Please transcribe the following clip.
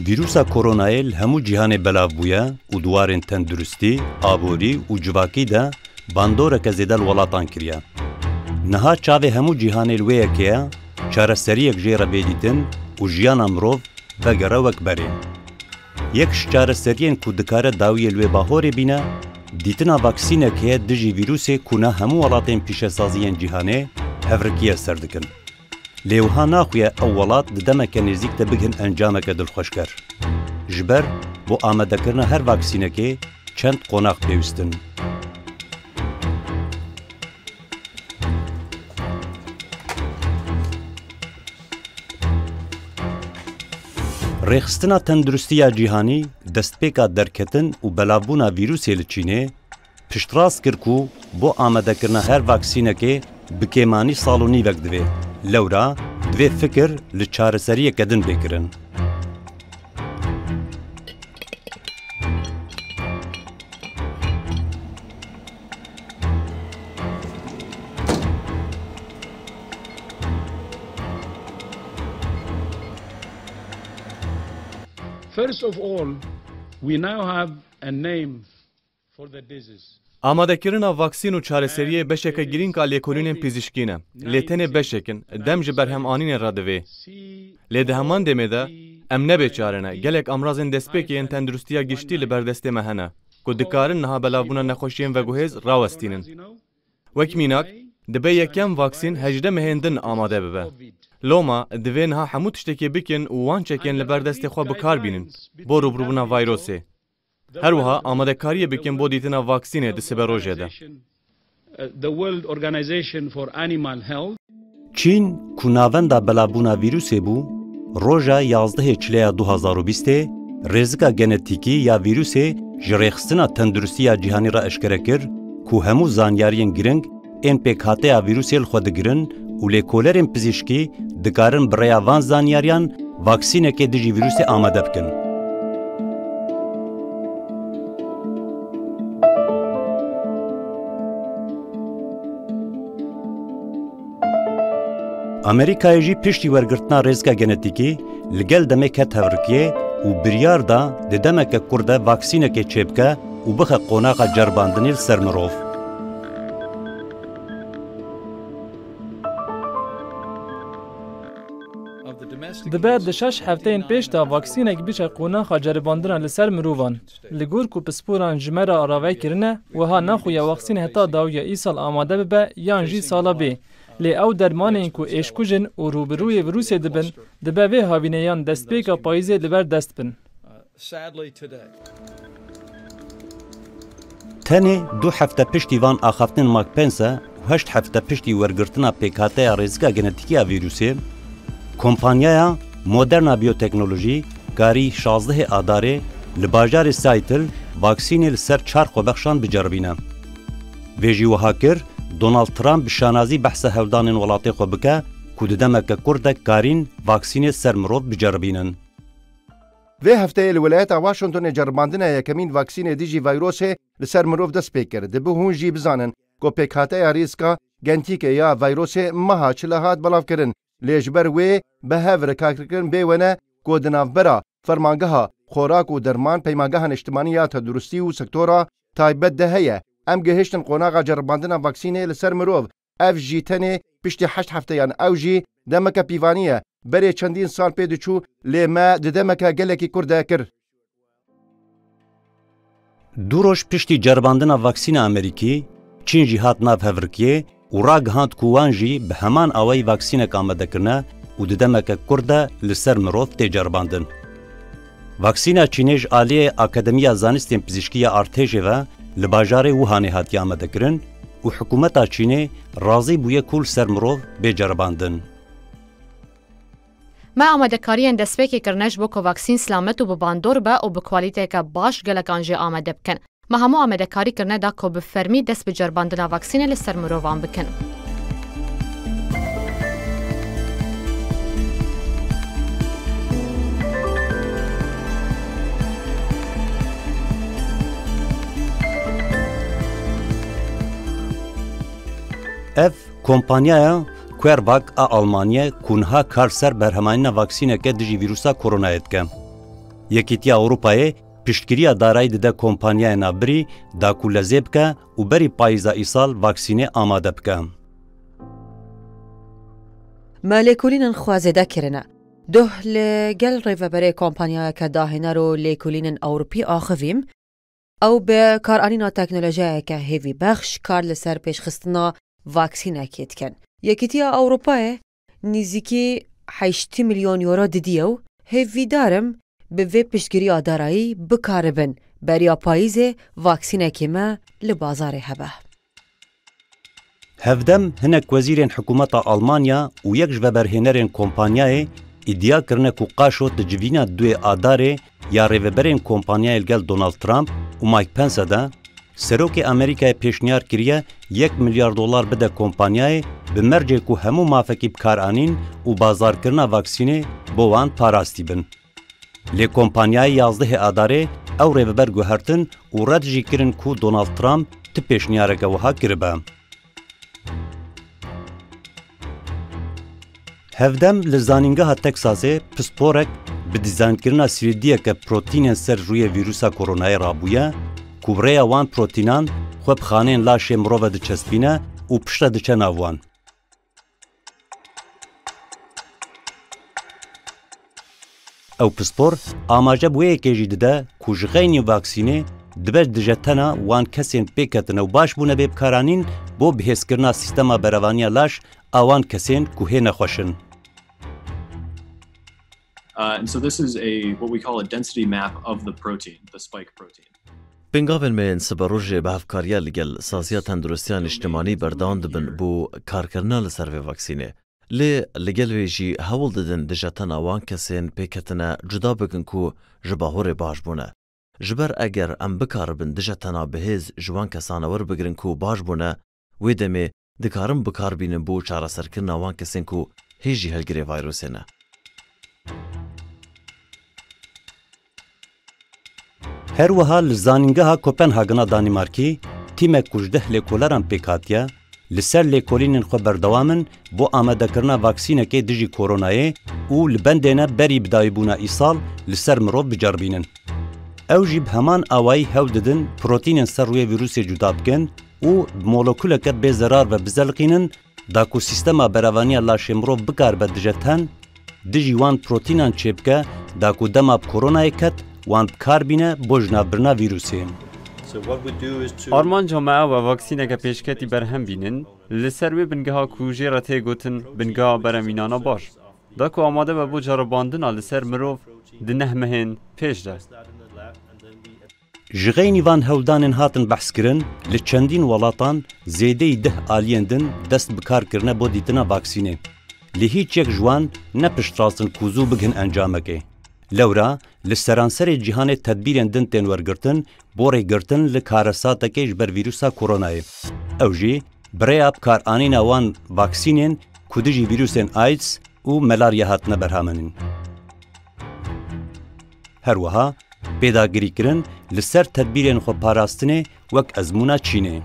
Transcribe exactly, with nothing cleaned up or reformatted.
Vîrusa koronayê li hemû cîhanê belav bûye û di warên tenduristî, aborî û civakî de bandoreke zêde li welatan kiriye. Niha çavê hemû cîhanê li wê yekê ye, çareseriyek jê re bê dîtin û jiyana mirov vegere wek berê. Yek ji çareseriyên ku dikare dawiyê li wê bahorê bîne, dîtina vaksînekê ye dijî vîrusê ku na hemû welatên pîşesazî yên cîhanê hevrikiyê ser dikin. Lê wiha naxuye ew welat di demeke nêzîk de bighin encameke dilxweşker. Ji ber bo amadekirina her vaksînekê çend qonax pêwîst in. Rêxistina Tenduristiya Cîhanî destpêka derketin û belavbûna vîrusê li Çînê piştrast kir ku bo amadekirina her vaksînekê bi kêmanî sal û nîvek divê. Lewra divê fikir li çareseriyeke din bê kirin. First of all, we now have a name for the disease. Amadekirina vaksîn û çareseriyê beşeke girîng a lêkolînên pizîşkî ne. Lê tenê beşek in, dem ji berhemanînê re divê. Lê di heman demê de em ne bêçare ne. Gelek amrazên destpêkê yên tenduristiya giştî li ber destê me hene, ku dikarin niha belavbûna nexweşiyên veguhêz rawestînin. Wek mînak, dibe yekem vaksîn hejdeh mehên din amade bibe. Loma, divê niha hemû tiştekê bikin û wan çekên li ber destê xwe bi kar bînin, bo rûbirûbûna vayrosê. Her wiha amadekariyê bikin bo dîtina vaksînê di siberojê de. The World Organization for Animal Health. Çîn, ku navenda belavbûna vîrusê bû, roja yazdehê Çileya du hazar û bîstê rêzika genetîkî ya vîrusê ji Rêxistina Tenduristiya Cîhanî re eşkere kir ku hemû zanyariyên giring ên pêkhateya vîrusê li xwe digirin û lêkolerên pizîşkî dikarin bi rêya van zanyariyan vaksînekê dijî vîrusê amade bikin. Amerîkayê jî piştî wergirtina rêzika genetîkî li gel demê ket hevrikiyê û biryar da di demeke kurt de vaksînekê çêbike û bixe qonaxa ceribandinê li ser mirov. Dibe di şeş hefteyên pêş de vaksînek biçe qonaxa ceribandina li ser mirovan. Li gor ku pisporan ji me re ravê kirine, wiha naxuye vaksîn heta dawiya îsal amade bibe yan jî sala bê. Lê ew dermanên ku êşkuj in û rûbirûyê vîrusê dibin, dibe vê havîneyan destpêka payîzê li ber dest bin. Tenê du hefte piştî van axaftinên Mike Pence û heşt hefte piştî wergirtina pêkhateya rêzika genetîkî ya vîrusê, kompanyaya Moderna Biyoteknolojî karî şazdehê Adarê li bajarê Seattle vaksînê li ser çar xwebexşan biceribîne. Vê jî wiha kir, Donald Trump bi şanazî behsa hewldanên welatê xwe bike ku di demeke kurt de karîn vaksînê ser mirov biceribînin. Vê hefteyê li welayeta Washingtonê ceribandina yekemîn vaksînê dijî vayrosê li ser mirov dest pê kir. Dibe hûn jî bizanin ku pêkhateya rîska genetîkê ya vayrosê meha çil e hat belavkirin, lê ji ber wê bi hev re karkirin bê wene ku di navbera Fermangeha Xorak û Derman, Peymangeha Niştimanî ya Tenduristî û sektora taybet de heye. Em gihiştin qonaxa ceribandina vaksînê li ser mirov. Ev jî tenê piştî heşt hefteyan, ew jî demeke pîvanî ye. Berê çendîn sal pê diçû, lê me di demeke gelekî kurt de kir. Du roj piştî ceribandina vaksîna Amerîkî, Çîn jî hat nav hevrikiyê û ragihand ku wan jî bi heman awayî vaksînek amade kirine û di demeke kurt de li ser mirov tê ceribandin. Vaksîna Çînê ji aliyê Akademiya Zanistên Pizîşkî ya Artêşê ve li bajarê Wuhanê hatiye amadekirin û hikûmeta Çînê razî bûye ku li ser mirov bê ceribandin. Me amadekariyên destpêkê kirine ji bo ku vaksîn silamet û bi bandor be û bi kwalîteyeke baş gelekan jê amade bikin. Me hemû amadekarî kirine da ku bi fermî dest bi ceribandina vaksînê li ser mirovan bikin. Ev kompanyaya CureVac a Almanyê ku niha kar ser berhemanîna vaksîneke dijî vîrusa koronayê dike. Yekîtiya Ewropayê piştgiriya darayî dide kompanyaya navbirî da ku lezê bike û berî payîza îsal vaksînê amade bike. Me lêkolînên xwe zêde kirine. Doh li gel rêveberê kompanyayeke dahêner û lêkolînên Ewropî axivîm. Ew bi karanîna teknolojiyayeke hêvîbexş kar li ser pêşxistina vaksînekê dikin. Yekîtiya Ewropayê nîzîkî heştî milyon euro didiye û hêvîdar im bi vê piştgiriya darayî bikaribin beriya payîzê vaksînekê me li bazarê hebe. Hevdem hinek wezîrên hikûmeta Almanya û yek ji veberhênerên kompanyayê îdia kirine ku qaşo di civîna duyê Adarê ya rêveberên kompanyayê li gel Donald Trump û Mike Pence de, Serokê Amerîkayê pêşniyar kiriye yek milyar dolar bide kompanyayê bi mercê ku hemû mafekî bikaranîn û bazarkirina vaksînê bo wan parastî bin. Lê kompanyayê yazdehê Adarê ew rêveber guhertin û red jî kirin ku Donald Trump ti pêşniyareke wiha kiribe. Hevdem li Zanîngeha Texasê pisporek bi dîzaynkirina sîrîdiyeke protînên ser rûyê vîrusa koronayê rabûye ku bi rêya wan protînan xwe bi xaneyên laşê mirove diçespîne û piştre diçe nav wan. Ew pispor amaje bi wê yekê jî dide ku ji xeynî vaksînê dibe dije tena wan kesên pêketine û baş bûne bê bikaranîn bo bihêzkirina sîstema berevaniya laş a wan kesên ku hê nexweş in. Uh, and so this is a what we call a density map of the protein, the spike protein. Pêngavên me yên siberojê bi hevkariya li gel Saziya Tenduristiya Niştimanî berdewam dibin bo karkirina li ser vê vaksînê. Lê li gel vê jî hewl didin dije tena wan kesên pêketine cuda bikin ku ji bahorê baş bûne. Ji ber eger em bikaribin dije tena bi hêz ji wan kesane werbigirin ku baş bûne, wê demê dikarin bikar bînin bo çareserkirina wan kesên ku hê jî hilgirê vayrosê ne. Her wiha li Zanîngeha Kopenhagena Danîmarkî tîmek ku ji deh lêkoleran pêk hatiye, li ser lêkolînên xwe berdewam in bo amadekirina vaksînekê dijî koronayê û li bendê ne berî bidawîbûna îsal li ser mirov biceribînin. Ew jî bi heman awayî hewl didin protînên ser rûyê vîrusê cuda bikin û bi molekuleke bê zerar ve bizeliqînin, da ku sîstema berevaniya laşê mirov bikaribe dije ten, dijî wan protînan çêbike, da ku dema bi koronayê ket, wan bi kar bîne bo jinavbirina vîrusê. Armanca me ew e vaksîneke pêşketî berhem bînin, li ser wê bingeha ku jê re tê gotin bingeha beremînana baş, da ku amade be bo ceribandina li ser mirov di neh mehên pêş de. Ji xeynî van hewldanên hatin behskirin, li çendîn welatan zêdeyî deh aliyên din dest bi kar kirine bo dîtina vaksînê. Lê hîç yek ji wan ne piştrast in ku zû bigihin encamekê. Lewra li seranserê cîhanê tedbîrên din tên wergirtin bo rêgirtin li karesatekê ji ber vîrusa koronayê. Ew jî bi rêya bikaranîna wan vaksînên ku dijî vîrusên AIDS û melarya hatine berhamenîn. Her wiha pêdagirîkirin li ser tedbîrên xweparastinê wek ezmûna Çînê.